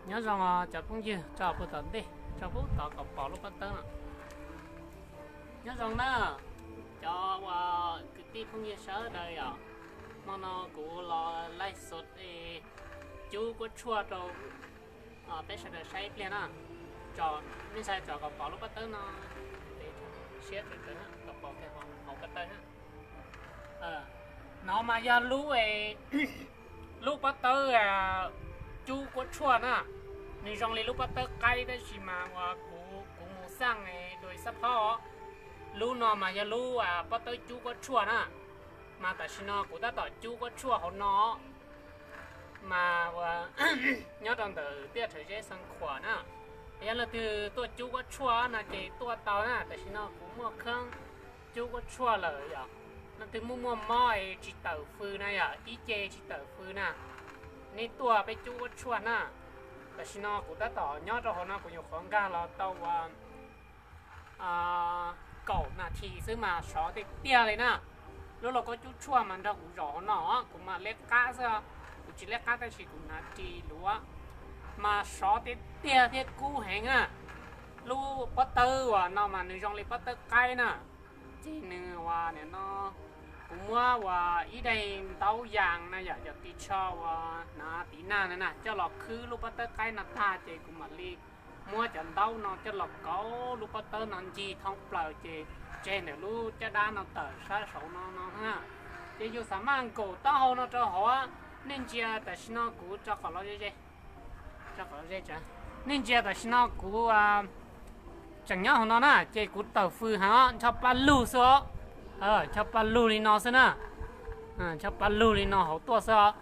Nyob zoo cov phooj ywg tso puag tom ntej, tso puag tod kom pom lub pob tawb no. Nyob zoo na, cov uas kwv tij phooj ywg sawv daws yom. Hmo no kuv los laij xov cub kuab tshuaj rau peb sawv daws saib ib pliag na. Tso, nej saib tso kom pom lub pob tawb no. Siab kom pom hauv pob tawb na. No mas yog lub, lub pob tawb cub kuab tshuaj na. Nws zoo li lub pob tawb qaib tab sis mas uas kuv, kuv mus xaj dua ib xab phaub. Lub no mas yog lub pob tawb cub kuab tshuaj na. Mas tam sim no kuv tab tom cub kuab tshuaj hauv no, mas uas nyob rau ntawm tiaj Rhawv Zeb Xeev Khuam na. Yog leej twg tuaj cub kuab tshuaj no ces tuaj tau na, tam sim no kuv muaj kheeb cub kuab tshuaj lawm yom. Leej twg muaj muaj mob es tsis tawm fws na yom, ib ce tsis tawm fws na, nej tuaj peb cub kuab tshuaj na. Tam sim no kuv tab tom nyob rau hauv no kuv nyuam qhuav nkag los tau uas kaum nas this xwb mas sov tiag tiag li na. Lub lauj kaub cub tshuaj mas nrog kuv zaum hauv no, kuv mam liab qab xwb, kuv tsis liab qab tab sis kuv hnav ris luav, mas sov tiag tiag thiab kub heev na. Lub pob tawb uas no mas nws zoo li pob tawb qaib na. Ces nws uas nim no kuv muab uas ib daim ntaub yas na yom, cov ris tsho uas hnav tiv nag na na coj los khwb lub pob tawb qaib no tag ces kuv mam li muab cov ntaub no coj los kauv lub pob tawb no ncig thoob plaws ces tseg ntawm lub caj dab no tawm sab saud no no na. Ces yus xav maj nkaum taub hau no rau hauv, nej ntsia tam sim no kuv tso qhov los ze, nej ntsia tam sim no kuv tseem nyob hauv no na ces kuv tawm fws heev os, ncho pa lug xwb os. Ncho pa lug li no xwb na. Ncho pa lug li no hauv tuaj xwb os.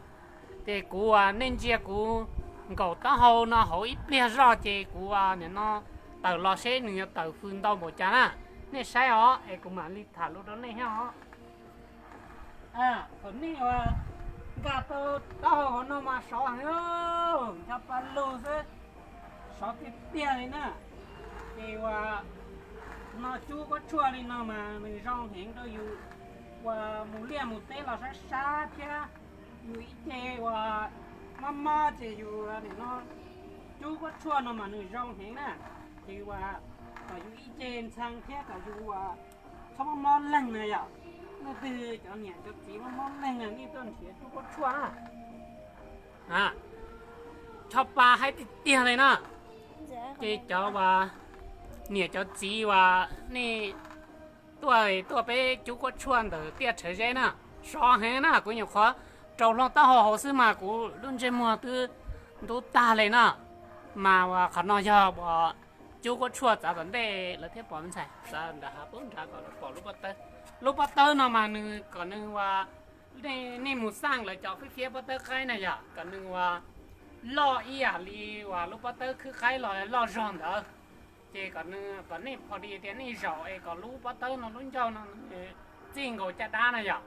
Ces kuv uas nej ntsia kuv nkaum taub hau no hauv ib pliag zoj ces kuv nim no tawm los seb nws yuav tawm fws ntau npaum cas na. Nej saib os es kuv mam li tham lus rau nej thiab os. Thaum nej uas nkag tau taub hau hauv no mas sov heev, ncho pa lug xwb, sov tiag tiag li na. Ces uas no cub kuab tshuaj li no mas nws zoo heev rau yus uas mus liaj mus teb los sab sab thiab yus ib ce uas mob mob ces yus nim no cub kuab tshuaj no mas nws zoo heev na. Ces uas kom yus ib ce ntxhee thiab kom yus uas txhob mob mob leeg na yom. Leej twg cov niam cov txiv mob mob leeg na nej tuaj nrhiav cub kuab tshuaj na. Ncho pa haib tiag tiag li na. Ces cov uas niam cov txiv uas nej tuaj, tuaj peb cub kuab tshuaj ntawm tiaj Rhawv Zeb na, sov heev na, kuv nyuam qhuav rau hlo taub hau hauv xwb mas kuv lub ntsej muag twb ntub tag li na. Mas uas qhov no yog uas cub kuab tshuaj txav tom ntej lawv thiaj pom me ntxhais txav nram hav pub nrad kom lawv pom lub pob tawb. Lub pob tawb no mas nws kom nws uas nej mus xaj lawv cov fiab fiab pob tawb qaib na yom, kom nws uas loj ib yam li uas lub pob tawb khwb qaib los loj zog ntawd. Ces kom nws, kom nej pho di tias nej zaum es kom lub pob tawb no lub ncauj no nws txij nkaus caj dab na yom,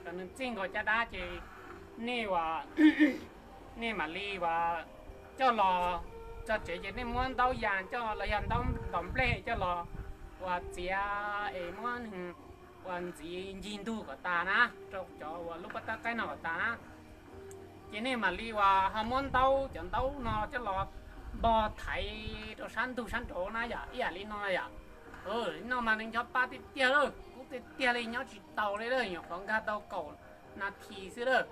kom nws txij nkaus caj dab ces nej uas nej mam li uas coj los txog tsev ces nej muab ntaub yas coj los yog ntaub ntaus nplej coj los uas txiav es muab uas ntxiv ncig ntug kom tas na, rau cov uas lub pob tawb qaib no kom tas na. Ces nej mam li uas ho muab ntaub, cov ntaub no coj los npog thaiv rau sab ntug sab nraud na yom, ib yam li no na yom. Li no mas nws ncho pa tiag tiag lawm, kub tiag tiag li, nyob tsis taus li lawm, nyuam qhuav nkag tau kaum nas this xwb lawm.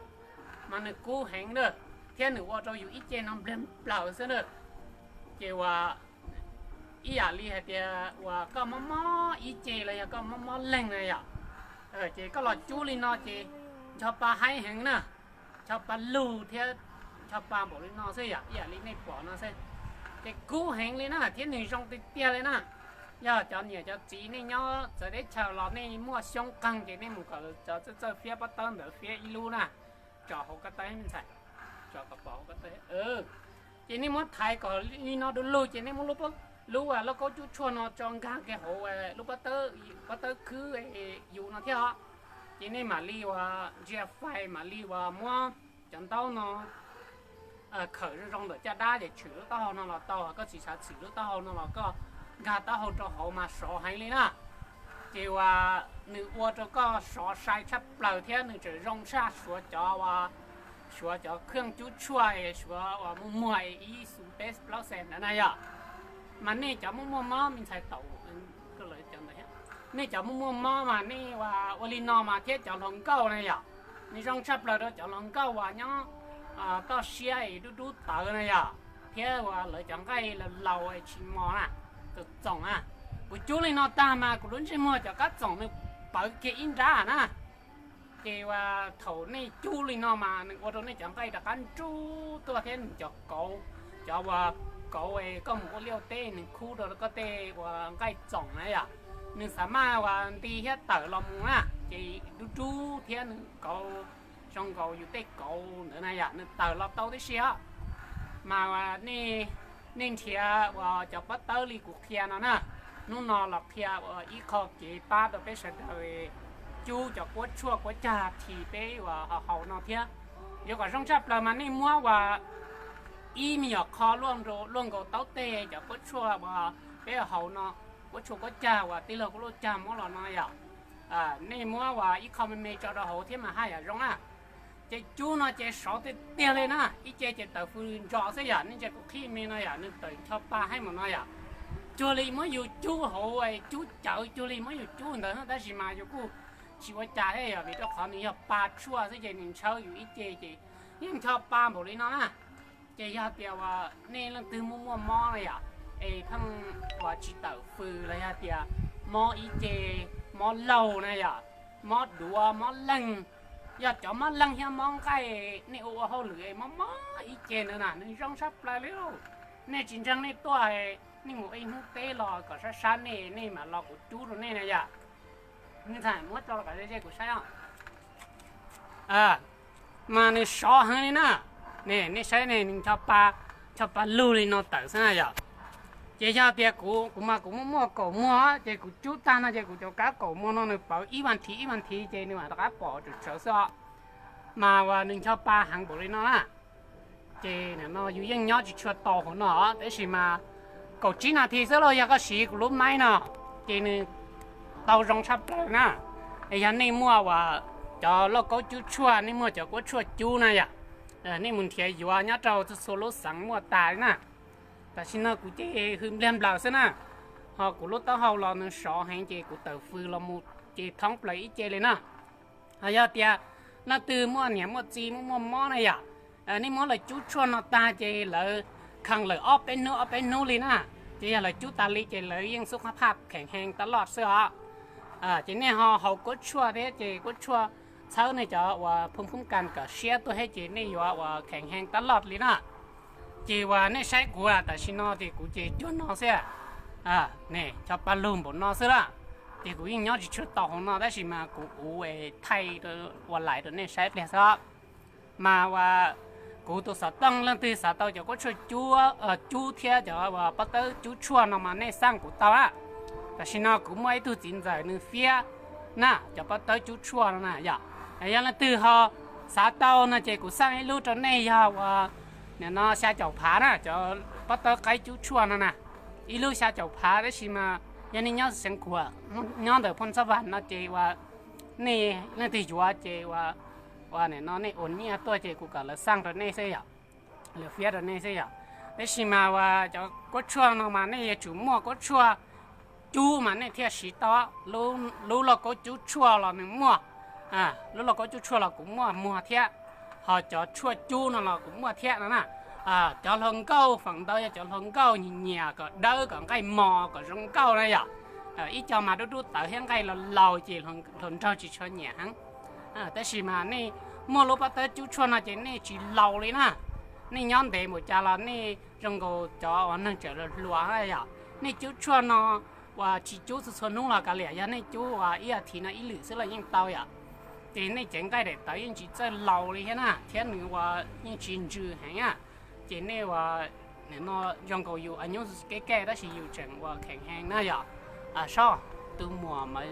Mas nws kub heev lawm thiab nws ua rau yus ib ce no nplawg plaws xwb lawm. Ces uas ib yam li hais tias uas koj mob mob ib ce los yog koj mob mob leeg na yom, ces koj los cub li no ces ncho pa haib heev na, ncho pa lug thiab ncho pa npaum li no xwb yom, ib yam li nej pom no xwb. Ces kub heev li na thiab nws zoo tiag tiag li na. Yog cov niam cov txiv nej nyob txawv teb chaws los nej muaj xyoob qeeg ces nej mus kom cov txawj txawj fiab pob tawb ntawd fiab ib lub na, tso hauv ko taw me ntxhais, tso kom pom hauv ko taw. Ces nej muab thaiv kom li no du lug ces nej muab lub, lub lauj kaub cub tshuaj no tso nkag kiag hauv lub pob tawb, pob tawb khwb yus no thiab os. Ces nej mam li uas ntsia fais mam li uas muab cov ntaub no khawm zoo zoo ntawm caj dab ces tshwm lub taub hau no los tau, koj tsis xav tshwm lub taub hau no los koj nkag taub hau rau hauv mas sov heev li na. Ces uas nws ua rau koj sov sai tshaj plaws thiab nws tseem zoo tshaj suav cov uas suav cov khaj cub tshuaj es suav uas muag muag es ib xu peb plaub xees ntawd na yom. Mas nej cov muaj muaj mob, me ntxhais taum, nej cov muaj muaj mob mas nej ua li no mas thiab cov hluas nkauj na yom, nws zoo tshaj plaws rau cov hluas nkauj uas nyob toj siab es dub dub tawv na yom, thiab uas lawv cov nqaij laus laus es tsis mos na, txoom txoom na. Kuv cub li no tag mas kuv lub ntsej muag cov kab txoom nws pawv kiag ib nrab na. Ces uas thaum nej cub li no mas nws ua rau nej cov nqaij rov qab nrub tuaj thiab nws cov kauv, cov uas kauv es koj mus ua liaj ua teb nws khub rau koj tej uas nqaij txoom na yom, nws xav maj uas nti thiab tawm los mus na, ces dub dub thiab nws kauv zoo nkaus yus tej kauv ntawd na yom, nws tawm los tau tib si os. Mas nej nrhiav uas cov pob tawb li kuv qhia no na, hnub no los qhia uas ib qho kev pab rau peb sawv daws cub cov kuab tshuaj kuab cag this peb uas haus haus no thiab. Yuav kom zoo tshaj plaws mas nej muab uas ib me nyuam qho luaj nkaus taub teg cov kuab tshuaj uas peb haus no, kuab tshuaj kuab cag uas tij laug kuab luaj cag muab los no yom. Nej muab uas ib qho me me tso rau hauv thiab mas haj yam zoo na. Ces cub no ces sov tiag tiag li na, ib ce ces tawm fws ntsos xwb yom, nej ntsia kuv qhib me no yom, nws tawm ncho pa heev mus no yom. Cuag li muab yus cub hauv, cub cawv cuag li muab yus cub ntawd, tab sis mas yus kuj tsis ua cas thiab yom, vim rau qhov nws yog pa tshuaj xwb ces nws ntshaw yus ib ce ces yeej ncho pa npaum li no na. Ces yog tias uas nej leej twg muaj muaj mob na yom, es pheej uas tsis tawm fws los yog tias mob ib ce, mob laug na yom, mob duav mob leeg, yog cov mob leeg thiab mob nqaij nej ua ua hauj lwm es mob mob ib ce ntawd na nws zoo tshaj plaws li. Nej tsis ntseeg nej tuaj, nej mus ib hnub teb los kom sab sab nej, nej mam los kuv cub rau nej na yom. Nej ntxhais muab tso los kom ze kuv saib os. Mas nws sov heev li na. Nej saib ne, nws ncho pa, ncho pa lug li no tawm xwb na yom. Ces yog tias kuv, kuv mas kuv muaj muaj kaum muag ces kuv cub tag no ces kuv cov kab kaum muag no nws pawv ib vas thiv ib vas thiv ces nws mam rov qab pom tsawv tsawv xwb os. Mas uas nws ncho pa heev npaum li no na. Ces nim no yus yeej nyob tsis tshua tau hauv no, tab sis mas kaum tsib nas this xwb los yog koj siv kuv lub maib no, ces nws tau zoo tshaj plaws na. Es yog nej muaj uas cov lauj kaub cub tshuaj, nej muaj cov kuab tshuaj cub na yom, nej mus nrhiav yuav nyob rau txhua txhua lub xeev muaj tas li na. Tam sim no kuv ces hws npliag nplaws xwb na, ho kuv lub taub hau los nws sov heev ces kuv tawm fws los mus ces thoob plaws ib ce li na. Ho yog tias leej twg muaj niam muaj txiv muaj muaj mob na yom, nej muab lawv cub tshuaj no tag ces lawv kheev lawm ob peb hnub ob peb hnub li na, ces yog lawv cub tas li ces lawv yeej xub qab phaj kheem heev tab loj xwb os. Ces nej ho haus kuab tshuaj thiab ces kuab tshuaj txhawb nej cov uas phoo phoob kas kom siab tuaj thiab ces nej yuav uas kheem heev tab loj li na. Ces uas nej saib kuv tam sim no ces kuv ces cuag no xwb, ne cov pa lug npaum no xwb lawm. Ces kuv yeej nyob tsis tshua tau hauv no tab sis mas kuv ua thaij ua lais rau nej saib pliag xwb. Mas uas kuv tus xov tooj leej twg xav tau cov kuab tshuaj cub thiab cov uas pob tawb cub tshuaj no mas nej xaj kuv tau na. Tam sim no kuv muaj ib tug txiv ntxawm nws fiab na cov pob tawb cub tshuaj no na yom. Yog leej twg ho xav tau no ces kuv xaj ib lub rau nej yog uas nim no xya caum phav na, cov pob tawb qaib cub tshuaj no na, ib lub xya caum phav. Tab sis mas yog nej nyob Xeev Khuam, nyob ntawm Phoo Xab Vam no ces uas nej leej twg yuav ces uas nim no nej ua nyiaj tuaj ces kuv kom lawv xaj rau nej xwb yom, lawv fiab rau nej xwb yom. Tab sis mas uas cov kuab tshuaj no mas nej yuav tsum muaj kuab tshuaj cub mas nej thiaj siv tau. Lub lauj kaub cub tshuaj los nws muaj, lub lauj kaub cub tshuaj los kuv muaj muag thiab, ho cov tshuaj cub no los kuv muaj thiab no na. Cov hluas nkauj feem ntau yog cov hluas nkauj nyiam nyiam kom dawb kom nqaij mos kom zoo nkauj na yom. Ib co mas dub dub tawv thiab nqaij laus laus ces hluas nraug tsis tshua nyiam heev. Tab sis mas nej muaj lub pob tawb cub tshuaj no ces nej tsis laus li na. Nej nyob ntev npaum cas los nej zoo nkaus cov uas neeg tseem hluas hluas na yom. Nej cub tshuaj no uas tsis cub txhua txhua hnub los kav liam, yog nej cub uas ib as thiv no ib lwm xwb los yeej tau yom. Ces nej cev nqaij daim tawv yeej tsis txawj laus li thiab na, thiab nws uas yeej tsis ntsws heev na. Ces nej uas nim no zoo nkaus yus a nyuj kev kev tab sis yus tseem uas kheem heev na yom. Sob, tus muam mas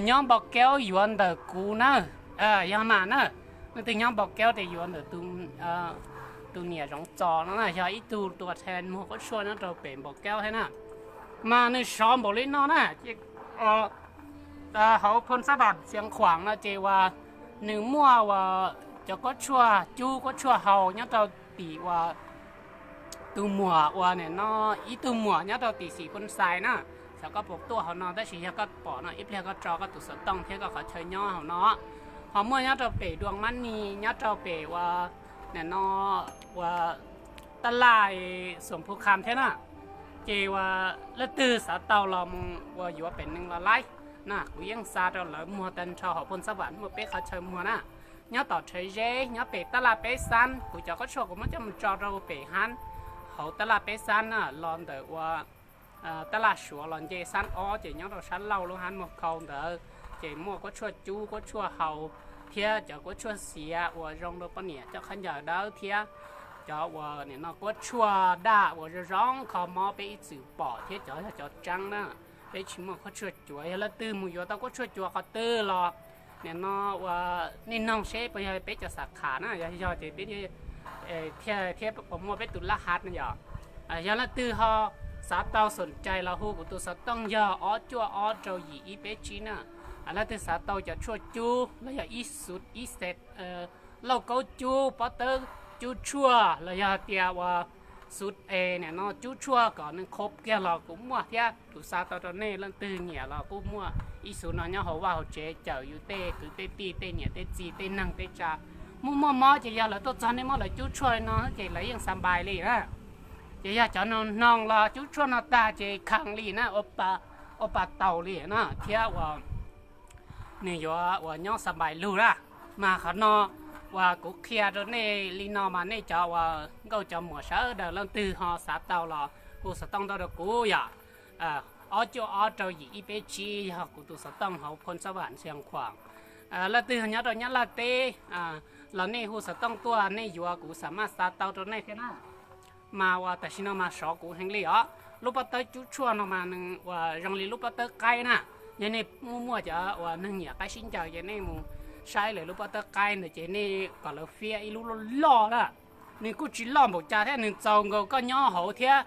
nyob Npau Keub yuav ntawm kuv na, yog mas na, leej twg nyob Npau Keub ces yuav ntawm tus niam Zoov Txos no na, yog ib tug tua rhe muag kuab tshuaj nyob rau pem Npau Keub thiab na. Mas nws sov npaum li no na, hauv Phoo Xab Vam Xiav Khuam no ces uas nws muaj uas cov kuab tshuaj cub kuab tshuaj haus nyob rau tim uas tus muam uas nim no ib tug muam nyob rau tim xim Phoo Xais na. Xyov koj puas tuaj hauv no, tab sis yog koj pom no ib pliag koj tso koj tus xov tooj thiab koj qhov chaw nyob hauv no. Ho muaj nyob rau pem Duam Mab Nis, nyob rau pem uas nim no uas tab laj Xoom Phu Kham thiab na. Ces uas leej twg xav tau los mus uas yuav pem nees los laib na, kuv yeej xa rau lawv muag tag nrho hauv Phoo Xab Vam muaj peb qhov chaw muag na. Nyob tom Rhawv Zeb, nyob pem tab laj Peb Xab, kuv cov kuab tshuaj kuv muab coj mus tso rau pem hab hauv tab laj Peb Xab na, los ntawm uas tab laj Suav los nce Xab Ob ces nyob rau sab laug lub hab muag khau ntawd, ces muaj kuab tshuaj cub kuab tshuaj haus thiab cov kuab tshuaj xiav uas zoo rau poj niam coj khaub ncaws dawb thiab cov uas nim no kuab tshuaj daj uas zoo zoo kho mob peb ib txwm pom thiab cov yog cov tseeb na. Peb tsis muaj kuab tshuaj cuav, yog leej twg mus yuav tau kuab tshuaj cuav qhov twg los nim no uas nej noog seb puas yog peb cov xav kham na, yog yog ces peb thiaj thiab puas muaj peb tus lab hav no yom. Yog leej twg ho xav tau xoom cai los hu kuv tus xov tooj yog ob cuaj ob rau yim ib peb tsib na. Leej twg xav tau cov tshuaj cub los yog ib xuv ib xes, lauj kaub cub, pob tawb cub tshuaj los yog tias uas xuv es nim no cub tshuaj kom nws qhuav kiag los kuv muaj thiab. Kuv xa tau rau nej, leej twg nyiam los kuj muaj ib xuv no nyob hauv vaj hauv tsev cawm yus tej kwv tej tij tej niam tej txiv tej neeg tej tsa. Muaj muaj mob ces yog lawv tuaj txog nej muab lawv cub tshuaj li no ces lawv yeej xa npais li na. Ces yog cov no hnoos los cub tshuaj no tag ces kheev li na, ua pa taus li na thiab uas nws yuav uas nyob xa npais lug na. Mas qhov no uas kuv qhia rau nej li no mas nej cov uas nkauj cov muam sawv daws leej twg ho xav tau los hu xov tooj tuaj rau kuv yom. Ob cuaj ob rau yim ib peb tsib yog kuv tus xov tooj hauv Phoo Xab Vam Xeev Khuam. Leej twg nyob rau Nyab Laj teb los nej hu xov tooj tuaj, nej yuav kuv xa maj xa tau rau nej thiab na. Mas uas tam sim no mas sov kuv heev li os. Lub pob tawb cub tshuaj no mas nws uas zoo li lub pob tawb qaib na. Yog nej muaj muaj cov uas neeg nyiam qaib sib ncaws ces nej mus saib lawv lub pob tawb qaib ntawd ces nej kom lawv fiab ib lub loj loj na. Nws kuj tsis loj npaum cas thiab, nws txaus nkaus koj nyob hauv thiab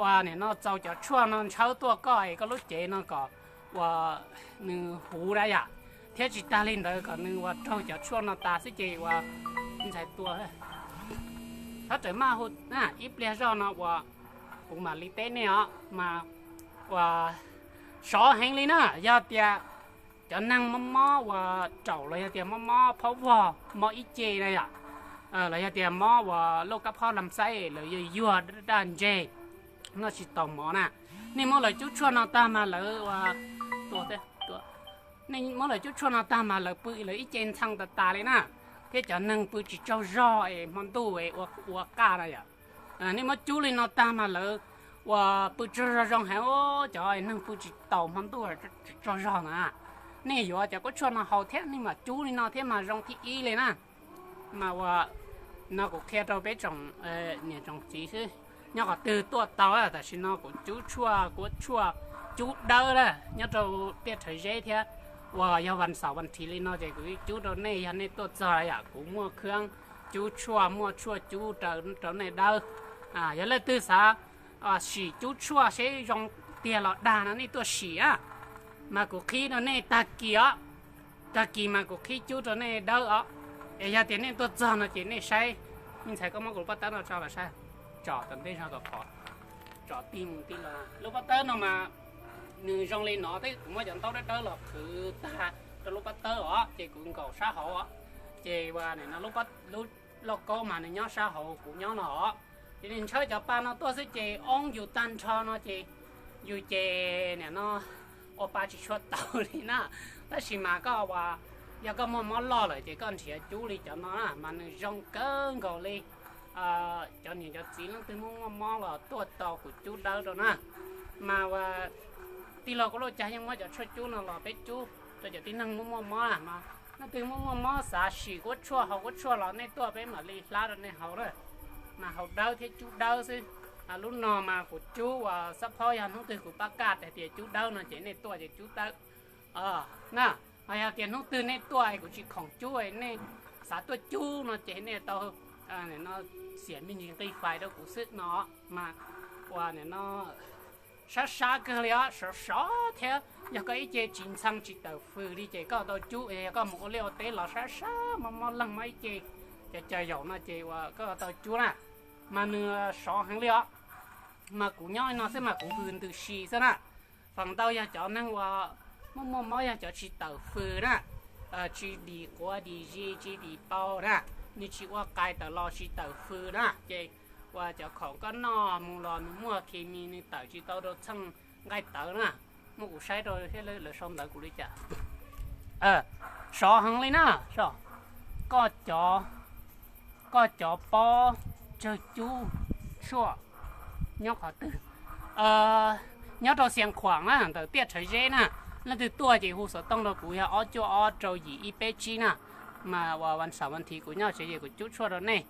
uas nim no txaus cov tshuaj no ntshawb tuaj koj es koj lub cev no kom uas nws huv na yom. Thiab tsis tag li ntawd kom nws uas raug cov tshuaj no tas xwb ces uas ntxhais tua. Txhob rawm maj hu na, ib pliag zoj no uas kuv mam li teb nej os mas uas sov heev li na. Yog tias cov neeg mob mob uas raum los yog tias mob mob phaub vog mob ib ce na yom, los yog tias mob uas loj kab phob lam xaib lawv yuag yuag daj ntseg, noj tsis taus mov na, nej muab lawv cub tshuaj no tag mas lawv ua, nej muab lawv cub tshuaj no tag mas lawv pw lawv ib ce ntxhee tas tas li na. Thiab cov neeg pw tsis tsaug zog es hmo ntuj es ua qaj na yom, nej muab cub li no tag mas lawv uas pw tsaug zog zoo heev, cov neeg pw tsis taus hmo ntuj tsis tsaug zog na. Nej yuav cov kuab tshuaj no haus thiab nej mam cub li no thiab mas zoo thib ib li na. Mas uas no kuv qhia rau peb tsoom niam tsoom txiv xwb, nyob qhov twg tuaj tau. Tam sim no kuv cub tshuaj kuab tshuaj cub dawb na, nyob rau tiaj Rhawv Zeb thiab uas yog vas xaum vas thiv li no ces kuv cub rau nej, yog nej tuaj txog yom kuv muaj khaub cub tshuaj muaj tshuaj cub rau nej dawb. Yog leej twg xav sim cub tshuaj seb zoo tiag los dag no nej tuaj sim a. Mas kuv qhib rau nej tag kis os, tag kis mas kuv qhib cub rau nej dawb os. Es yog tias nej tuaj txog no ces nej saib, me ntxhais koj muab kuv lub pob tawb no tso los saib, tsom tom ntej zog kom pom, tsom tij mus tij los. Lub pob tawb no mas nws zoo li no thiab, kuv muab cov ntaub dawb dawb los qhwv tag rau lub pob tawb os, ces kuv nkaum sab hauv os. Ces lub lauj kaub mas nws nyob sab hauv kuv nyob no os. Ces nws ntshaw cov pa no tuaj xwb ces oob yus tag nrho no ces yus ces nim no ua pa tsis tshua tau li na. Tab sis mas koj uas yog koj muaj mob loj lawm ces koj nrhiav cub li cov no na mas nws zoo kawg nkaus li. Cov niam cov txiv leej twg muaj muaj mob los tuaj tau kuv cub dawb rau na. Mas uas tij laug Kuv Lauj Cag yeej muab cov tshuaj cub no los peb cub rau cov tib neeg muaj muaj mob na. Mas leej twg muaj muaj mob xav sim kuab tshuaj haus kuab tshuaj los nej tuaj peb mam li hlab rau nej haus lawm. Mas haus dawb thiab cub dawb xwb. Lub no mas kuv cub uas xab phob, yog hnub twg kuv pab kaj hais tias cub dawb no ces nej tuaj ces cub dawb na. Ho yog tias hnub twg nej tuaj kuv tsis khoom cub, nej xav tuaj cub no ces nej tau xiam me ntsis nqi fais rau kuv xwb no. Mas uas nim no sab sab kawg li os, sov sov thiab yog koj ib ce tsis ntxhee tsis tawm fws li ces koj tau cub, yog koj mus ua liaj ua teb los sab sab mob mob leeg mob ib ce Cov cov yaum no ces uas koj tau cub na, mas nws sov heev li os. Mas kuv nyob no xwb mas kuv hws ntws si xwb na. Feem ntau yog cov neeg uas muaj muaj mob yog cov tsis tawm fws na, tsis dim quav dim zis tsis dim paus na, nws tsis ua qais tawm los tsis tawm fws na, ces uas cov khoom koj noj mus los nws muaj khi mis nws tawm tsis tau rau txheej nqaij tawv na. Muab kuv saib rau thiab lawv sau ntawv kuv li cas. Sov heev li na. Koj cov, koj cov pob tsawg cub tshuaj nyob qhov twg? Nyob rau Xiav Khuam na, ntawm Tiaj Rhawv Zeb na. Leej twg tuaj ces hu xov tooj rau kuv yog ob cuaj ob rau yim ib peb tsib na. Mas uas vas xaum vas thiv kuv nyob tsev ces kuv cub tshuaj rau nej.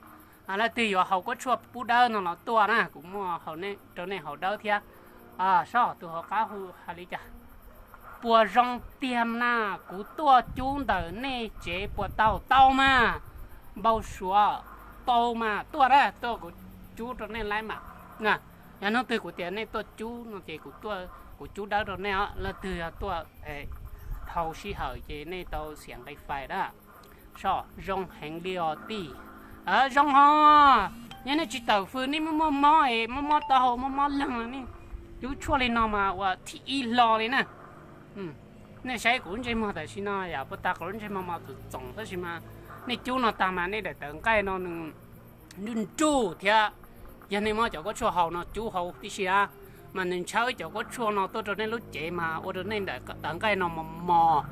Leej twg yuav haus kuab tshuaj pub dawb no los tuaj na, kuv muaj haus rau nej haus dawb thiab. Soj tus hauv qab hu hais li cas? Puas zoo tiag na, kuv tuaj cub ntawm nej tsev puas tau? Tau mas, npau suav tau mas, tuaj na, tuaj kuv cub rau nej laib mas. Yog hnub twg kuv tias nej tuaj cub no ces kuv cub dawb rau nej os. Leej twg yog tuaj dhau sij hawm ces nej tau xiam nqi fais na. Soj zoo heev li os tij. Zoo ho, yog nej tsis tawm fws nej muaj muaj mob es mob mob taub hau mob mob leeg no nej cub tshuaj li no mas ua thib ib hlo li na. Nej saib kuv lub ntsej muag tam sim no yom, puag ta kuv lub ntsej muag mas txoom txoom tab sis mas nej cub no tag mas nej daim tawv nqaij no nws nruj nruj thiab. Yog nej muab cov kuab tshuaj haus no cub hauv tib si na, mas nws ntshawb cov kuab tshuaj no tuaj rau nej lub cev mas ua rau nej daim tawv nqaij no mos mos,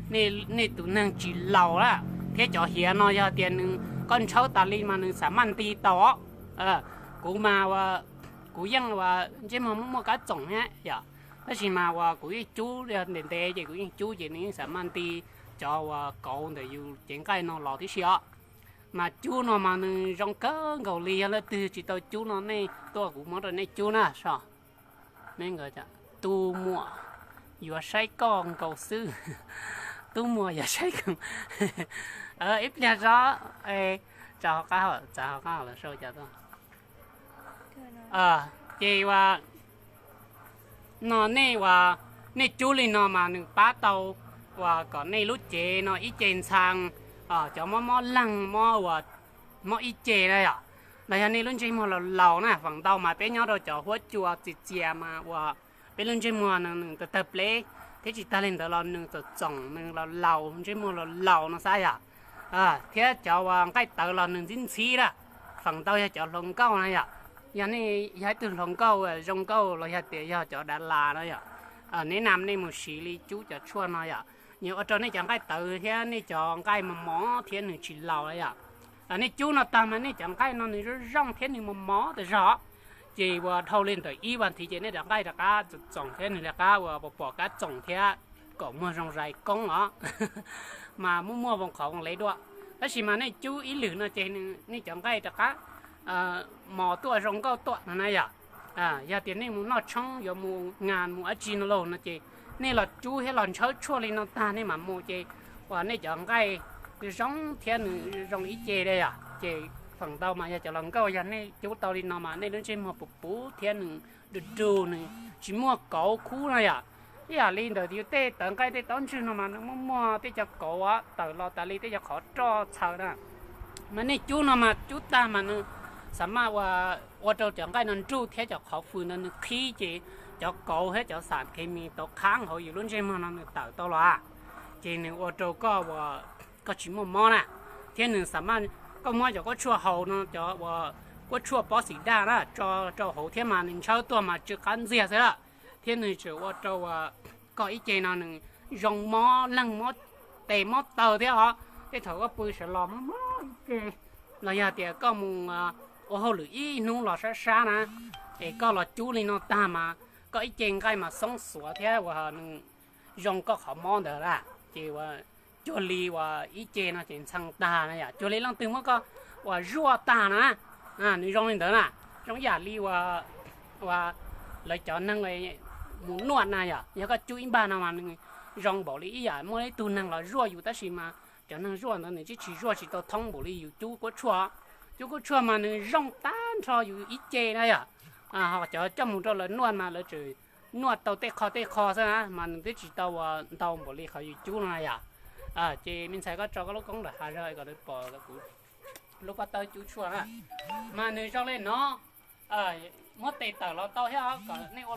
nej tus neeg tsis laus lawm. Thiab cov hiav no yog tias nws, koj ntshawb tas li mas nws xam maj nti tau os. Kuv mas, kuv yeej uas ntsej muag muaj muaj kab txoom thiab yom, tab sis mas uas kuv yeej cub ntev ntev ces kuv yeej cub ces nws yeej xam maj nti cov uas kauv ntawm yus cev nqaij no los tib si os. Mas cub no mas nws zoo kawg nkaus li, yog leej twg tsis tau cub no nej tuaj kuv muab rau nej cub na. Soj, tus muam yuav saib koj nkaus xwb. Tub muam yuav saib koj ib pliag tso, tsa hauv qab, tsa hauv qab los sau cas tuaj. Ces uas no nej uas nej cub li no mas nws pab tau uas kom nej lub cev no ib ce ntxhee, cov mob mob leeg mob uas mob ib ce na yom, los yog nej lub ntsej muag laus laus na, feem ntau mas peb nyob rau cov huab cua txias txias mas uas peb lub ntsej muag no nws tawg tawg pleb, thiab tsis tag li ntawd los nws txawm txoom nws laus laus ntsej muag laus laus no xav yom. Thiab cov uas nqaij tawv los nws ntxhib ntxhib lawm, feem ntau yog cov hluas nkauj na yom. Yog nej yog ib tug hluas nkauj zoo nkauj los yog tias yog cov dav las no yom, neb nam nej mus siv li cub cov tshuaj no yom, nws ua rau nej cov nqaij tawv thiab nej cov nqaij mos mos thiab nws tsis laus na yom. Nej cub no tag mas nej cov nqaij no nws zoo zoo thiab nws mos mos tas zog, ces uas dhau li ntawm ib vas thiv ces nej cov nqaij rov qab txoom txoom thiab nws rov qab uas pom kab txoom thiab kom muag zoo zais koob os, mas muaj muaj voo qhov voo lev dua. Tab sis mas nej cub ib lwm no ces nej cov nqaij rov qab mos tuaj zoo nkauj tuaj no na yom. Yog tias nej mus noj tshoob yuav mus nas mus dab tsi no lauj no ces nej los cub thiab los ntshawb tshuaj li no tag nej mam mus ces uas nej cov nqaij zoo thiab nws zoo ib ce li yom. Ces feem ntau mas yog cov hluas nkauj yog nej cub tau li no mas nej lub ntsej muag puv puv thiab nws du du nws tsis muaj kauv khub no yom. Ib yam li ntawm yus tej tawv nqaij tej taub ntswg no mas nws muaj muaj tej cov kauv tawm los tas li tej cov qhov roj txhaws na. Mas nej cub no mas cub tag mas nws xam maj ua rau cov nqaij no nruj thiab cov qhov fws no nws qhib ces cov kauv thiab cov xam khes mis tau qhab hauv yus lub ntsej muag no nws tawm tau los, ces nws ua rau koj uas koj tsis muaj mob na. Thiab nws xam maj, koj muab cov kuab tshuaj haus no cov uas kuab tshuaj pob xim daj na tso rau hauv thiab mas nws ntshawb tuaj mas tsw qab ntxiag xwb lawm. Thiab nws tseem ua rau uas koj ib ce no nws zoo mob leeg mob tes mob taw thiab os. Tej thaum koj pw sawv los mob mob ib ce, los yog tias koj mus ua hauj lwm ib hnub los sab sab na, es koj los cub li no tag mas koj ib ce nqaij mas xoob xuav thiab uas nws zoo koj qhov mob ntawd na. Ces uas cuag li uas ib ce no ces ntxhee tag na yom, cuag li leej twg muab koj uas zuaj tag na, nws zoo li ntawd na. Zoo ib yam li uas lawv cov neeg mus nuaj na yom, yog koj cub ib npag no mas nws zoo npaum li ib yam muaj ib tug neeg los zuaj yus tab sis mas cov neeg zuaj ntawd nws tsis tsis zuaj tsis tau thoob npaum li yus cub kuab tshuaj. Cub kuab tshuaj mas nws zoo tag nrho yus ib ce na yom. Ho cov coj mus rau lawv nuaj mas lawv tseem nuaj tau tej qho tej qho xwb na mas nws twb tsis tau uas ntau npaum li qhov yus cub no na yom. Ces me ntxhais koj tso koj lub koob lawm hav zog kom lawv pom kuv lub pob tawb cub tshuaj na. Mas nws zoo li no, muab tes tawm los tau thiab, kom nej ua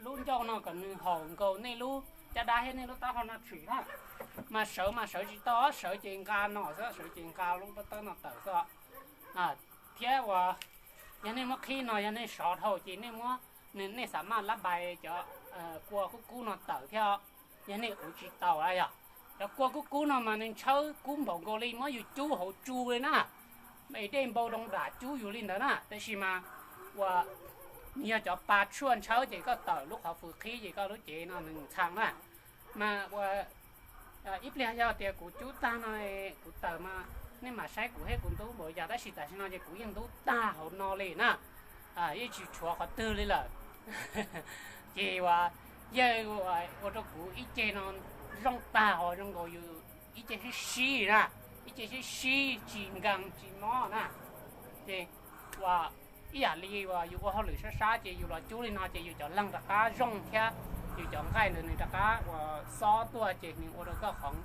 lub ncauj no kom nws haum nkaus nej lub caj dab thiab nej lub taub hau no tshwm na. Mas sawv mas sawv tsis tau, sawv ces nqa no xwb, sawv ces nqa lub pob tawb no tawm xwb. Thiab uas yog nej muab qhib no, yog nej sov dhau ces nej muab, nej xav maj lab npais cov kua kub kub no tawm thiab. Yog nej uv tsis tau a yog, cov kua kub kub no mas nws ntshawb kub npaum nkaus li muab yus cub hauv tsu li na. Es dej npau doo dam cub yus li ntawd na, tab sis mas uas nws yog cov pa tshuaj ntshawb ces koj tawm lub qhov fws qhib ces koj lub cev no nws ntxhee na. Mas ua ib pliag yog tias kuv cub tag no, kuv tawm mas nej mam saib kuv thiab kuv ntub npaum yog, tab sis tam sim no ces kuv yeej ntub tag hauv no li na. Yeej tsis tshuav qhov twg li lawm. Ces uas yawg ua rau kuv ib ce no zoo tag, ho zoo nkaus yus ib ce sib sib na, ib ce sib sib tsis nkees tsis mob na. Ces ua ib yam li uas yus ua hauj lwm sab sab ces yus los cub li no ces yus cov leeg rov qab zoo thiab, yus cov nqaij ntawd nws rov qab uas xob tuaj ces nws ua rau koj qhov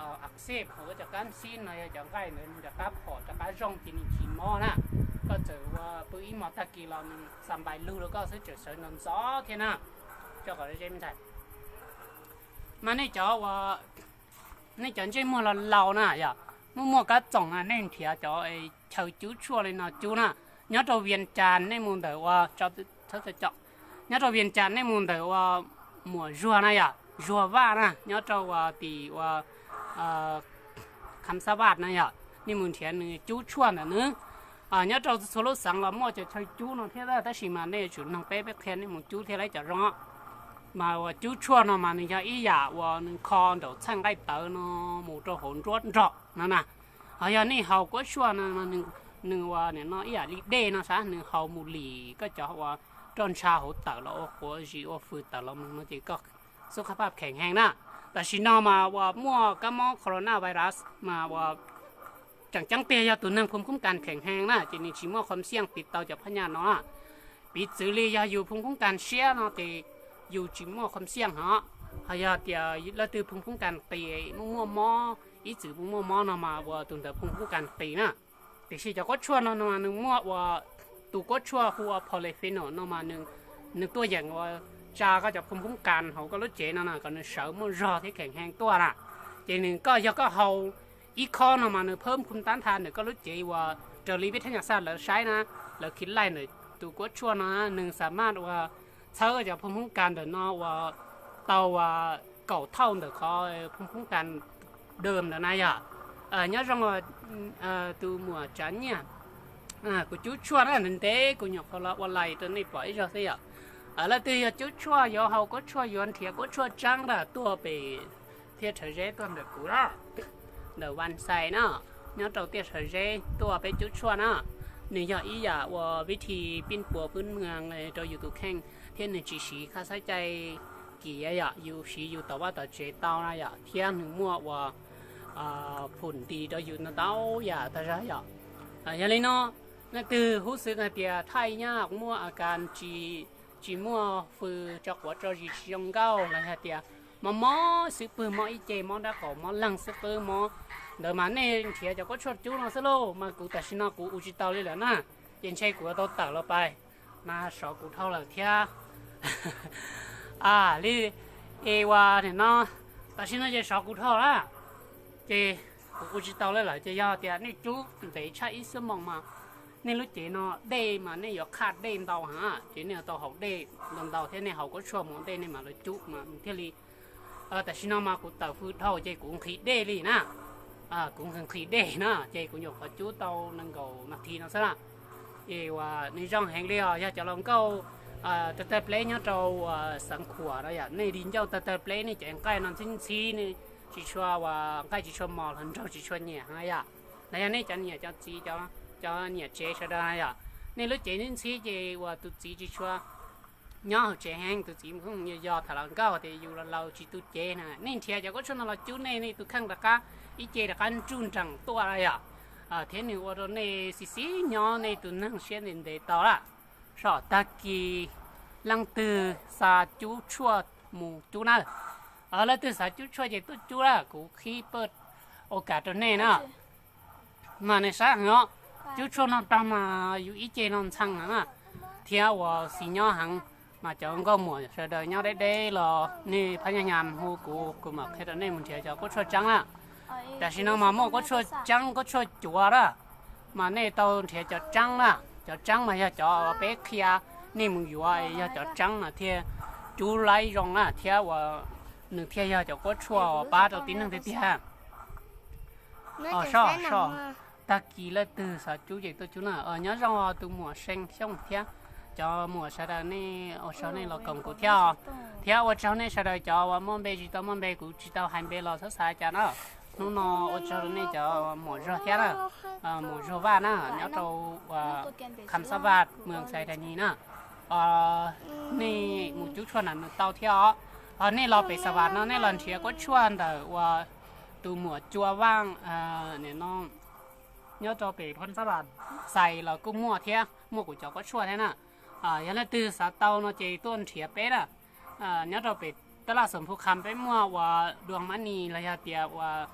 a xej hauv koj cov kab xib no, yog cov nqaij ntawd nws rov qab phom rov qab zoo ces nws tsis mob na. Koj txawm ua pw ib hmos tag kis los nws xa npais lug rau koj xwb, tseem sawv ntxov ntxov thiab na. Mas nej cov uas nej cov ntsej muag laus laus na yog muaj muaj kab txoom na, nej nrhiav cov chaw cub tshuaj li no cub na. Nyob rau Vias Cas nej mus ntawm ua, nyob rau Vias Cas nej mus ntawm ua Muam Zuag na yog Zuag Vaj na, nyob rau ua tim ua Kham Xab Vaj na yog, nej mus nrhiav nws cub tshuaj ntawm nws. Nyob rau txhua lub xeev los muaj cov chaw cub no thiab, tab sis mas nej yuav tsum noog peb, peb qhia nej mus cub thiaj li cov zoo. Mas uas cub tshuaj no mas nws yog ib yam uas nws kho nraum txhais nqaij tawv no mus rau hauv nruab nrog no na. Ho yog nej haus kuab tshuaj no, nws ua nim no ib yam li dej no sab, nws haus mus lim koj cov uas roj ntsha hauv tawm los ua quav zis ua fws tawm los mus no ces koj xub qab paj kheem heev na. Tam sim no mas uas muaj kab mob corona virus mas uas tseem ceeb tiag yog tus neeg phoo khoob kas kheem heev na ces nws tsis muaj qhov xiaj piv tau cov phaj nyaj no. Piv txwv li yog yus phoo khoob kas siab no ces yus tsis muaj qhov xiaj hos. Ho yog tias leej twg phoo khoob kas qis muaj muaj mob, ib txwm muaj muaj mob no mas uas tus ntawd phoo khoob kas qis na. Tiam sis cov kuab tshuaj no no nws muaj uas tus kuab tshuaj hu ua polyphenol no mas nws tuaj yeem uas tsa koj cov phoo khoob kas hauv koj lub cev no na kom nws sawv muaj zog thiab kheem heev tuaj na. Ces nws koj yog koj haus ib khob no mas nws phab phoo tab ntha ntawm koj lub cev uas raws li peb thab nyam xaj lawv saib na, lawv khi laij ntawm tus kuab tshuaj no nws xa maj uas txhawb koj cov phoo khoob kas ntawm no uas tau uas kaum thauj ntawm qhov phoo khoob kas dawm ntawd na yog. Nyob zoo tus muam Tsav Nyiaj, kuv cub tshuaj na ntev ntev kuv nyuam qhuav los ua lais rau nej pom ib zaug xwb yom. Leej twg yog cub tshuaj yuav haus kuab tshuaj yuav nrhiav kuab tshuaj tseeb na tuaj pem Tiaj Rhawv Zeb tuaj ntawm kuv na, ntawm Vaj Xais na, nyob rau Tiaj Rhawv Zeb tuaj peb cub tshuaj na. Nws yog ib yam uas vib thi pij puas pwb mws rau yus tus kheej thiab nws tsis siv khab xab cai kim yom, yus siv yus tom vaj tom tsev tau na yom, thiab nws muaj uas phum nti rau yus ntau ntau yam tag zog yom. Yog li no, leej twg hub xwb hais tias thaij nyaj muaj a kas tsis, tsis muaj fws tso quav tso zis tsis zoo nkauj los hais tias mob mob xwb pwg, mob ib ce, mob nrab qaum, mob leeg xwb pwg, mob ntawd mas nej nrhiav cov kuab tshuaj cub no xwb lauj. Mas kuv tam sim no kuv ua tsis tau li lawm na, ces ntshe kuv yuav tau tawm los pais, mas sov kuv dhau lawm thiab. Li es uas nim no tam sim no ces sov kuv dhau lawm, ces kuv ua tsis tau li lawm. Ces yog tias nej cub ntev tshaj ib xuab moos mas nej lub cev no dej mas nej yuav qhaj dej ntau heev, ces nej yuav tau haus dej ntau ntau thiab nej haus kuab tshuaj mus ua ntej nej mam li cub mas thiaj li. Tam sim no mas kuv tawm fws dhau ces kuv nqhis dej li na. Kuv nqhis dej na ces kuv nyuam qhuav cub tau nees nkaum nas this no xwb na. Es uas nws zoo heev li os, yog cov hluas nkauj tawg tawg pleb nyob rau uas xeev Khuam no yom, nej li ncauj tawg tawg pleb nej cov nqaij no ntxhib ntxhib, nej tsis tshua uas nqaij tsis tshua mos los nraug tsis tshua nyiam na yom. Los yog nej cov niam cov txiv, cov niam tsev sawv daws na yom, nej lub cev ntxhib ntxhib ces uas tus txiv tsis tshua nyob hauv tsev heev, tus txiv mus yos tham hluas nkauj tias yus laus laus tsis tu cev na, nej nrhiav cov kuab tshuaj no los cub nej, nej tus kheej rov qab ib ce rov qab ntsuj nreem tuaj na yom. Thiab nws ua rau nej xis xis nyob nej tus neeg siab ntev ntev tau lawm. Saum tag kis leej twg xav cub tshuaj mus cub na. Leej twg xav cub tshuaj ces tuaj cub lawm, kuv qhib paj ua kam rau nej na. Mas nej saib heev os, cub tshuaj no rau mas yus ib ce no ntxhee heev na, thiab ua xis nyob heev. Mas cov nkauj muam sawv daws nyob deb deb los nej phab nyaj nyam hu kuv, kuv mam qhia rau nej mus nrhiav cov kuab tshuaj tseeb na. Tam sim no mas muaj kuab tshuaj tseeb kuab tshuaj cuav na, mas nej tau nrhiav cov tseeb na. Cov tseeb mas yog cov peb qhia nej mus yuav, yog cov tseeb mas thiaj cub laib zoo na thiab ua nws thiaj yog cov kuab tshuaj uas pab rau tib neeg tiag tiag. Os, so, so, tag kis leej twg xav cub ces tuaj cub na. Nyob zoo tus muam See Xyooj thiab cov muam sawv daws, nej ua tsaug nej los koom kuv thiab os. Thiab ua tsaug nej sawv daws cov uas muaj npe tsis tau muaj npe, kuv tsis tau hais npe los txhob xav cas na. Hnub no ua tsaug nej cov muam Zuag thiab na, muam Zuag Vaj na, nyob rau Kham Xab Vaj, Moos Xais Dais Nis na. Nej mus cub tshuaj na nws tau thiab os. Ho nej los pem Xas Vas no nej los nrhiav kuab tshuaj ntawm uas tus muam Cua Vaj no, nyob rau pem Kham Xab Vaj Xais los kuj muaj thiab, muaj kuv cov kuab tshuaj thiab na. Yog leej twg xav tau no ces tuaj nrhiav peb na. Nyob rau pem tab laj Xoom Phu Kham peb muaj uas Dua Mab Nis los yog tias uas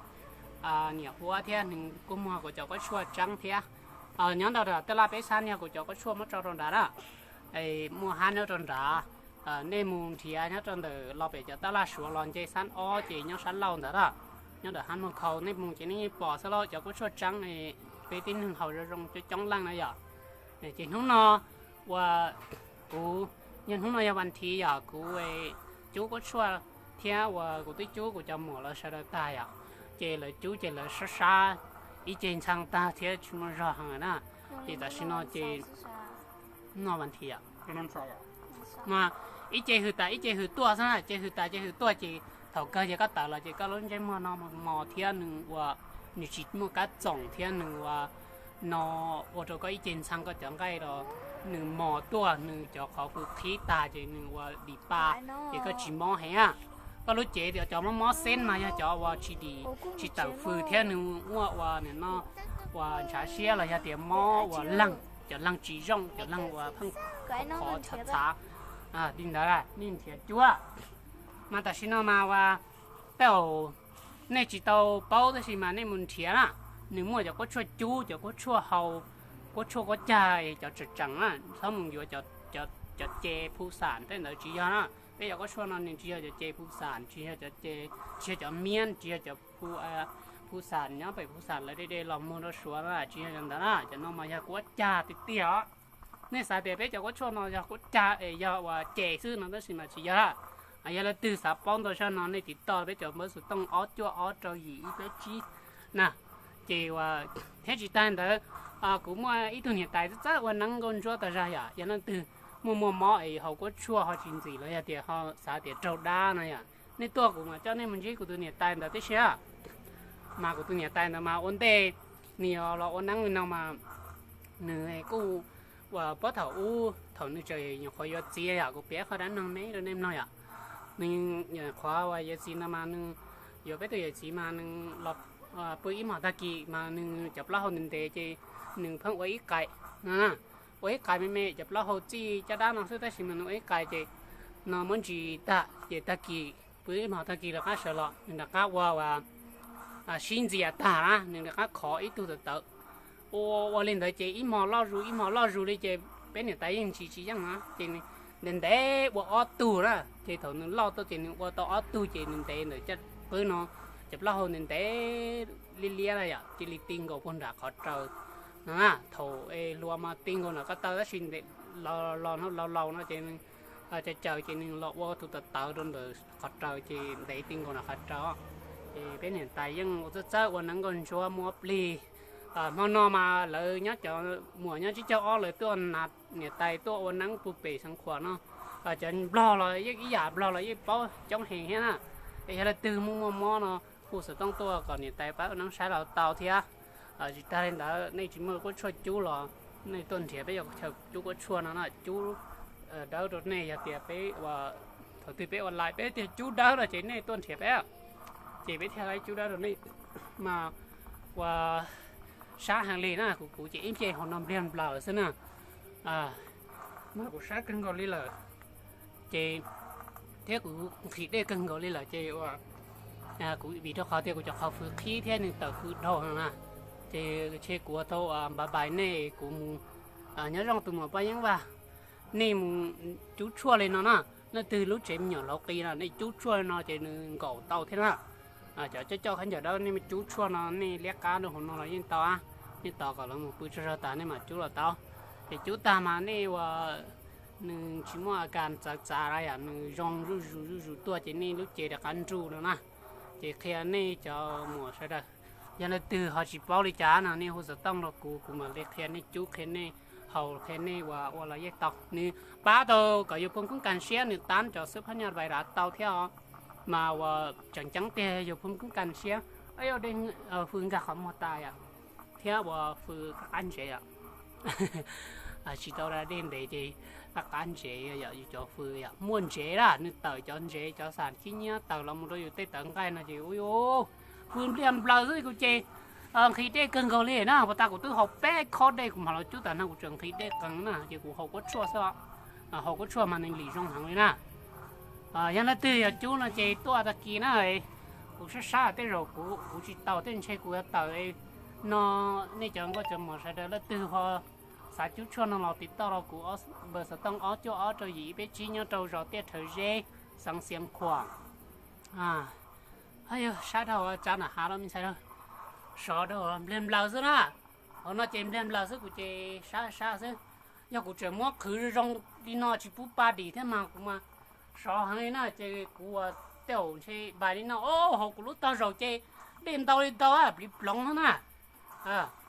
Niam Huab thiab nws kuj muag kuv cov kuab tshuaj tseeb thiab. Nyob ntawm tab laj peb xab yog kuv cov kuab tshuaj muab tso rau nrad na. Muaj hab nyob rau nrad, nej mus nrhiav nyob rau ntawm los pem cov tab laj Suav los nce xab ob ces nyob sab laug ntawd na. Nyob ntawm hab Muag Khau nej mus ces nej yeej pom xwb lauj, cov kuab tshuaj tseeb, peb tib neeg haus zoo zoo coob coob leej na yom. Ces hnub no uas kuv, yog hnub no yog vas thiv yom, kuv cub kuab tshuaj thiab uas kuv twb cub kuv cov muam lawv sawv daws tag yom. Ces lawv cub ces lawv sab sab ib ce ntxhee tag thiab tsis muaj zog heev na. Ces tam sim no ces no vas thiv yom, mas ib ce hws tas ib ce hws tuaj xwb na, ce hws tas ce hws tuaj ces thaum kawg ces koj tawm los ces koj lub ntsej muag no mos thiab nws ua, nws tsis muaj kab txoom thiab nws ua no ua rau koj ib ce ntxhee koj cov nqaij los nws mos tuaj, nws cov qhov fws qhib tag ces nws ua dim pa, ces koj tsis mob heev na. Koj lub cev cov mob mob xeeb mas yog cov uas tsis dim tsis tawm fws thiab nws muaj ua nim no ua ntshav siab los yog tias mob ua leeg, cov leeg tsis zoo, cov leeg ua pheej khov txhav txhav li ntawd, nej nrhiav cuab. Mas tam sim no mas ua tej zaum nej tsis tau paub tab sis mas nej mus nrhiav na, nws muaj cov kuab tshuaj cub, cov kuab tshuaj hau, kuab tshuaj kuab cag, cov tseem tseem na, txhob mus yuav cov ce phu xam tej ntawd tsis yog na. Peb cov kuab tshuaj no nws tsis yog cov ce phu xam, tsis yog cov ce, tsis yog cov miab, tsis yog cov phu xam nyob pem phu xam lawv de de los muag rau Suav na, tsis yog cov ntawd na, cov no mas yog kuab cag tiag tiag os. Nej xav tias peb cov kuab tshuaj no yog kuab cag es yog ua ce xwb no tab sis mas tsis yog. Yog leej twg xav paub ntau zog no nej tiv toj peb cov npawb xov tooj ob cuaj ob rau yim ib peb tsib na. Ces ua thiab tsis tag ntawd, kuv muaj ib tug niam tais txawj txawj ua neeb nkauj ntsuab tag zog yom, yog leej twg muaj muaj mob es haus kuab tshuaj ho tsis ntxim los yog tias ho xav tias raug dab no yom, nej tuaj kuv mas coj nej mus ntsib kuv tus niam tais ntawd tib si. Mas kuv tus niam tais ntawd mas ua ntej nws los ua neeb li no mas nws kuj ua puag thaum ub thaum nws tseem nyuam qhuav yuav txiv yom, kuv piav qhov dab neeg me rau nej mloog yom. Nws nyuam qhuav uas yuav txiv ntawd mas nws yuav peb tus yawm txiv mas nws los pw ib hmos tag kis mas nws cov plaub hau ntev ntev ces nws pheej ua ib qais no, ua ib qais me me, cov plaub hau txij caj dab no xwb tab sis mas nws ua ib qais ces no muab ntsis tag ces tag kis pw ib hmos tag kis rov qab sawv los nws rov qab ua sib ntxias tag na nws rov qab khov ib tug tawv tawv. Ua ua li ntawd ces ib hmo loj zus ib hmo loj zus li ces peb niam tais yeej ntsis tsis yeej na ces ntev ntev ua ob tug na. Ces thaum nws loj tuaj ces nws ua tau ob tug ces nws ntev ntawm caj qwb no, cov plaub hau ntev ntev liab liab na yom, cia li ti nkaus puag nram qhov raws no na. Thaum es hluas mas ti nkaus nram qab taw tab sis los laus laus no ces caws caws ces nws los ua tus tawv tawv rau ntawm qhov raws ces ntev ti nkaus nram qhov raws. Ces peb niam tais yeej ua txawj txawj ua neeb nkauj ntsuab muab plig. Hmo no mas lawv nyob cov muam nyob tsib caug ob lawv tuaj na, niam tais tuaj ua neeb pug pem Xeev Khuam no. Cov nplog los yeej ib yam, nplog los yeej paub coob heev thiab na. Es yog leej twg muaj muaj mob no hu xov tooj tuaj kom niam tais pab ua neeb saib los tau thiab. Tsis tag li ntawd nej tsis muaj kuab tshuaj cub los nej tuaj nrhiav peb cov chaw cub kuab tshuaj no na, cub dawb rau nej. Yog tias peb ua, thaum twg peb ua lais peb tias cub dawb no ces nej tuaj nrhiav peb, ces peb thiaj li cub dawb rau nej. Mas ua sab heev li na, kuv kuv ces ib ce hauv no npliag nplaws xwb na. Mas kuv sab kawg nkaus li lawm, ces thiab kuv nqhis dej kawg nkaus li lawm ces ua kuv vim rau qhov tias kuv cov qhov fws qhib thiab nws tawm fws dhau no na, Ces kuv ua tau npav npais nej, kuv mus, nyob zoo tus muam Paj Yeeb Vaj, nej mus cub tshuaj li no na, leej twg lub tsev me nyuam hlauv qis no nej cub tshuaj li no ces nws nkaum tau thiab na. Cov coj coj khaub ncaws dawb nej cub tshuaj no nej liab qab rau hauv no los yeej tau, nej tos kom lawv mus pw tsaug zog tas nej mam cub los tau. Ces cub tag mas nej ua, nws tsis muaj a kas txawv txav los yom, nws zoo zuj zus zuj zus tuaj ces nej lub cev rov qab nruj no na. Ces qhia nej cov muam sawv daws, yog leej twg ho tsis paub li cas no nej hu xov tooj rau kuv, kuv mam li qhia nej cub, qhia nej haus, qhia nej ua ua los yeej tau. Nws pab tau kom yus phoo koob kas siab, nws tab cov xwb phab nyaj vais rav tau thiab os. Mas ua tseem ceeb tiag yus phoo koob kas siab, fws nkag qhov muag tas yom, thiab ua fws qab qab ntsev yom. Tsis tau da dej ntev ces qab qab ntsev yom, yus cov fws yom muaj ntsev lawm, nws tawm cov ntsev cov xam khib nyiab tawm los mus rau yus tej tawv nqaij no ces ua fws npliag nplaws xwb kuv ces nqhis dej kawg nkaus li na. Puas tas kuv twb haus peb khob dej kuv mam los cub tas no kuv tseem nqhis dej qees na, ces kuv haus kuab tshuaj xwb. Haus kuab tshuaj mas nws lim zoo heev li na. Yog leej twg yog cub no ces tuaj tag kis na, kuv sab sab tej zaum kuv kuv tsis tau tej ntshe kuv yuav tawm no. Nej cov nkauj cov muam sawv daws leej twg ho xav cub tshuaj no los tiv tauj rau kuv, npawb xov tooj ob cuaj ob rau yim ib peb tsib, nyob rau zos Tiaj Rhawv Zeb, xeev Xiav Khuam. Yog sab dhau tsav nram hav los me ntxhais, sov dhau npliag nplaws xwb na. Hauv no ces npliag nplaws xwb kuv ces sab sab xwb. Yog kuv tseem muab qhwv zoo li no tsis pub pa dim thiab mas kuv mas sov heev li na, ces kuv ua tej zaum ntshe npais li no, o, hauv kuv lub tog zaum ces dej ntau li ntau, pliv ploov xwb na.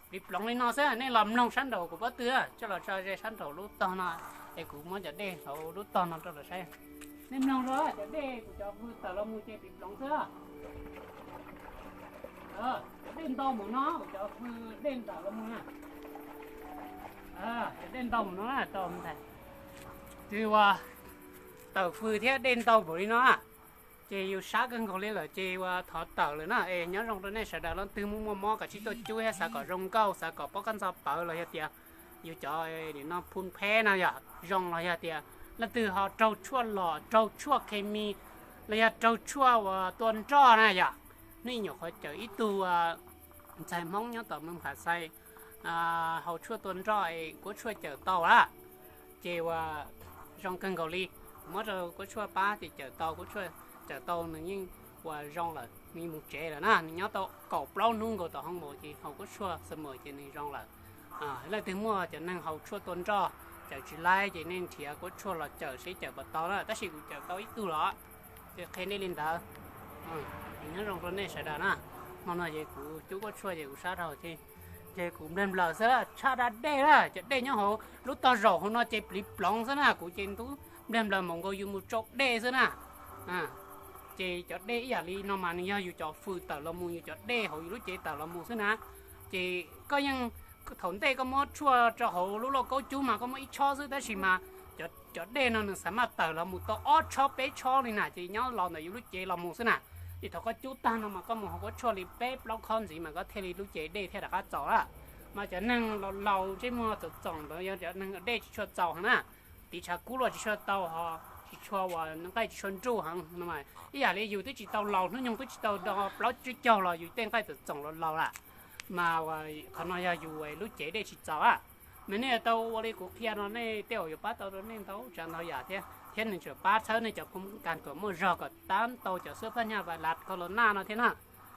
Pliv ploov li no xwb, nej los mloog sab nraum kuv pob tw, coj los tso ze sab nraum lub tog no, es kuv muab cov dej hauv lub tog no rau lawv saib. Nej mloog rau cov dej kuv cov fws tawm los mus ces pliv ploov xwb. Cov dej ntau npaum no kuv cov fws dej tawm los mus na. Cov dej ntau npaum no na, tau ntag. Ces ua tawm fws thiab dej ntau npaum li no, ces yus sab kawg nkaus li lawm ces ua thov tawm lawm na. Es nyob zoo rau nej sawv daws, leej twg muaj muaj mob kom tsib tuaj cub thiab xav kom zoo nkauj, xav kom pob kab ntxo pawv los yog tias yus cov nim no phoo pheb no yog zoo los yog tias leej twg ho raug tshuaj los raug tshuaj khes mis los yog raug tshuaj uas tua nroj na yom. Nej nyuam qhuav cawm ib tug ntxhais Hmoob nyob tom Moos Phas Xais haus tshuaj tua nroj es kuab tshuaj cawm tau lawm. Ces ua zoo kawg nkaus li, muab rau kuab tshuaj pab ces cawm tau, kuab tshuaj cawm tau nws yeej ua zoo lawm, nws mus tsev lawm na, nws nyob tau kaum plaub hnub nkaus tom hoo maum ces haus kuab tshuaj xwb mas ces nws zoo lawm. Leej twg muaj cov neeg haus tshuaj tua nroj cawm tsis laib ces nej nrhiav kuab tshuaj los cawm seb cawm puas tau na, tab sis kuv cawm tau ib tug los ces qhia nej li ntawd. Nyob zoo rau nej sawv daws na. Hmo no ces kuv cub kuab tshuaj ces kuv sab dhau ces, ces kuv npliag nplaws xwb, tshaj da dej na, cov dej nyob hauv lub tog zaum hauv no ces pliv ploov xwb na, kuv ces ntub npliag nplaws npaum nkaus yus mus tsau dej xwb na. Ces cov dej ib yam li no mas nws yog yus cov fws tawm los mus, yus cov dej hauv yus lub cev tawm los mus xwb na. Ces koj yeej, thaum ntej koj muab tshuaj rau hauv lub lauj kaub cub mas koj muab ib tshob xwb, tab sis mas cov dej no nws xav maj tawm los mus tau ob tshob peb tshob li na, ces nyob los ntawm yus lub cev los mus xwb na. Ces thaum koj cub tag no mas koj mus haus kuab tshuaj li peb plaub khob ntxiv mas koj thiaj li lub cev dej thiaj rov qab txaus lawm. Mas cov neeg laus laus ntsej muag txoom txoom ntawd yog cov neeg dej tsis tshua txaus heev na, tiv tshav kub los tsis tshua tau ho, tsis tshua ua nqaij tsis tshua nruj heev no mas ib yam li yus twb tsis tau laus hnub nyoog twb tsis tau do plaub tsib caug los yus tej nqaij txoom txoom laus laus lawm. Mas qhov no yog yus lub cev dej tsis txaus a. Mas nej tau ua li kuv qhia no nej tej zaum yuav pab tau rau nej ntau tsav ntau yam thiab, thiab nws tseem pab txhawb nej cov phoo kas kom muaj zog kom tab tau cov xwb phab nyaj vais lav kos los naj no thiab na.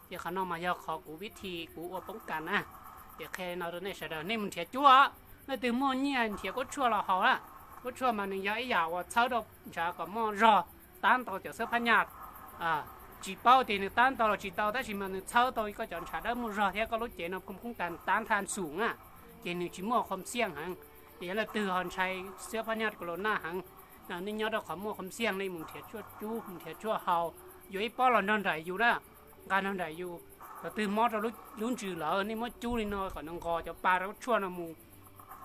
Ces qhov no mas yog qhov kuv vib thi kuv ua poob kas na. Ces qhia no rau nej sawv daws, nej mus nrhiav cub, leej twg muaj nyiaj nrhiav kuab tshuaj los haus na. Kuab tshuaj mas nws yog ib yam uas txhawb rau ntshav kom muaj zog tab tau cov xwb phab nyaj. Tsis paub tias nws tab tau los tsis tau, tab sis mas nws txhawb tau koj cov ntshav dawb muaj zog thiab koj lub cev no phoo koob kas tab thaj xum na, ces nws tsis muaj qhov xiaj heev. Ces yog leej twg ho ntshai xwb phab nyaj kos los naj heev, nej nyob rau qhov muaj qhov xiaj nej mus nrhiav tshuaj cub, mus nrhiav tshuaj haus, yuav ib pob los nrog nraim yus na, nqa nrog nraim yus. Thaum twg mob rau lub ntsws lawm nej muab cub li no kom nws nqos cov pa rau kuab tshuaj no mus,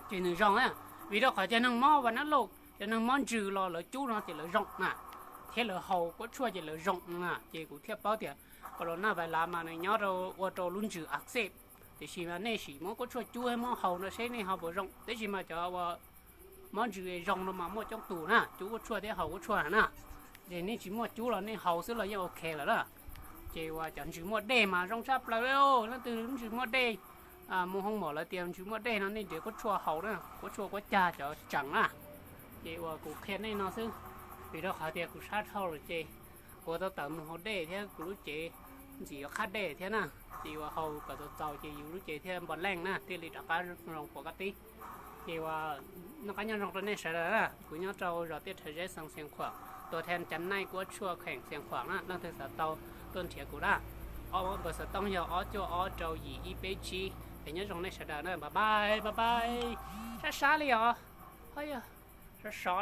ces nws zoo na. Vim rau qhov cov neeg mob vas nab lauj, cov neeg mob ntsws los lawv cub no ces lawv zoo na, thiab lawv haus kuab tshuaj ces lawv zoo na. Ces kuv thiaj paub tias kos los naj vais lav mas nws nyob rau ua rau lub ntsws a xej. Tiam sis mas nej sim muab kuab tshuaj cub muab haus no seb nej ho puas zoo, tab sis mas cov uas mob ntsws zoo no mas muaj coob tus na, cub kuab tshuaj thiab haus kuab tshuaj na. Ces nej tsis muaj cub los nej haus xwb los yeej ok lawm na. Ces uas cov ntsws muaj dej mas zoo tshaj plaws li, leej twg lub ntsws muaj dej Mus hoo mom lawv tias ntsws muaj dej no nej nrhiav kuab tshuaj haus na, kuab tshuaj kuab cag cov tseem na. Ces uas kuv qhia nej no xwb, vim rau qhov tias kuv sab dhau lawm ces kuv tau tawm mus haus dej thiab kuv lub cev ntxim yuav qhab dej thiab na. Ces uas haus kom txaus txaus ces yus lub cev thiaj npo leej na thiaj li rov qab zoo puas koj tib. Ces uas noj qab nyob zoo rau nej sawv daws na, kuv nyob rau zos Tiaj Rhawv Zeb xeev Xiav Khuam, tuav theej cav naij kuab tshuaj kheem Xiav Khuam na, leej twg xav tau tuaj nrhiav kuv na. Npawb xov tooj yog ob cuaj ob rau yim ib peb tsib. Es nyob zoo nej sawv daws na, bye bye, bye bye. Sab sab li os, sov sov